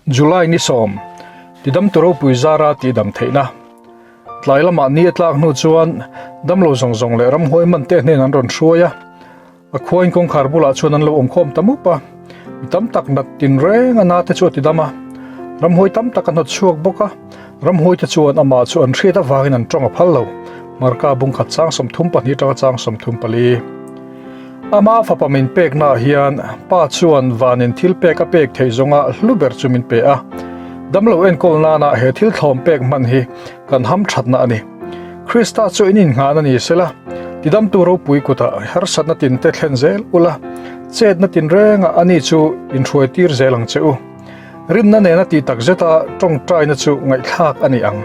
July ni sawm, Tidamtu ropui zara tihdam theihna. Tlai lamah ni a tlak hnu chuan damlo zawng zawng leh ramhuai man te hnen an rawn hruai a. A khuain kawngkhar bulah chuan an lo awm khawm ta mup a, mi tam tak nat tinreng a na te chu a tidam a. Ramhuai tam tak a hnawt chhuak bawk a, ramhuai te chuan amah chu an hriat avangin an tawng a phal lo. Marka bungkhat chang 32 atanga chang 34. Ama fapa min peknaah hian Pa chuan vanin thil pek a pek theih zawnga hlu ber chu min pe a. Damlo enkawl nana he thil thlawm pek hman hi kan ham thatna a ni. Krista chu in innghahna ni sela, tidamtu ropui kutah harsatna tinte thlen zel ula, chetna tinrengah ani chu inhruaitir zel ang che u. Rinna nena tih tak zeta tawngtaina chu ngaihthlak a ni ang.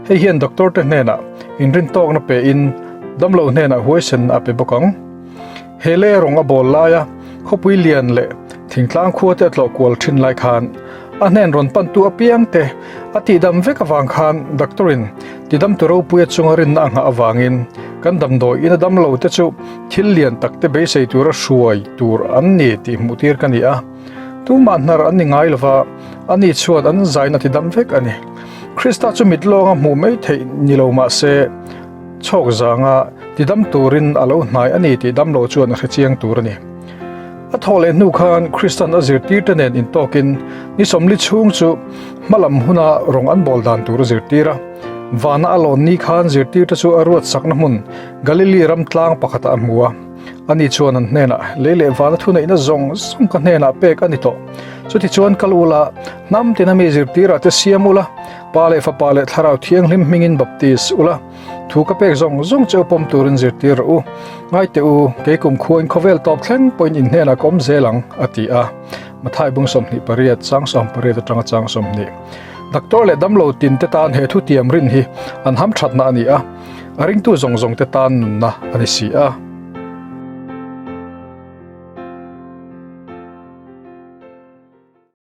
Hei hian doctor te hnenah inrintawkna pe in damlo hnenah huaisen a pe bawk ang. He le rawng a bawl laia khawpui lian leh thingtlang khua te a tlawh kual thin lai khan a hnen rawn pantu apiang te a tihdam vek avang khan doctor in tidamtu ropuia chunga rinna a nghah avangin kan damdawi in a damlo te chu thil lian tak te beisei tura hruai tur an ni tih hmuhtir ka ni a. Tumah hnar an ni ngai lova, ani chuan an zaina ti dam vek a ni. Krista chu mit lawnga hmuh mai theih ni lo mah se, chhawk zanga ti dam turin a lo hnai a ni tih dam lo chuan a hre chiang tur a ni. A thawh leh hnu khan Kristan a zirtirte nen intawkin ni sawmli chhung chu hmalam huna rawng an bawl dan tur a zirtir a. Vana a lawn ni khan zirtirte chu a ruatsakna hmun Galili ram tlang pakhatah a hmu a. Ani chuan an hnenah, Lei leh vana thuneihna zawng zawng ka hnenah pek a ni tawh. Chuti chuan kal ula, hnam tina mi zirtirah te siam ula, Pa leh Fapa leh Thlarau Thianghlim hmingin baptis ula, thu ka pek zawng zawng cheu pawm turin zirtir rawh u. Ngai teh u, kei kum khuain khawvel tawp thleng pawhin in hnenah ka awm zel ang, a ti a. Mathai bung 28, chang 18 atanga chang 20. Doctor leh damlo tinte tan he thutiam rin hi an hamthatna a ni a, a ringtu zawng zawngte tan nunna a ni si a.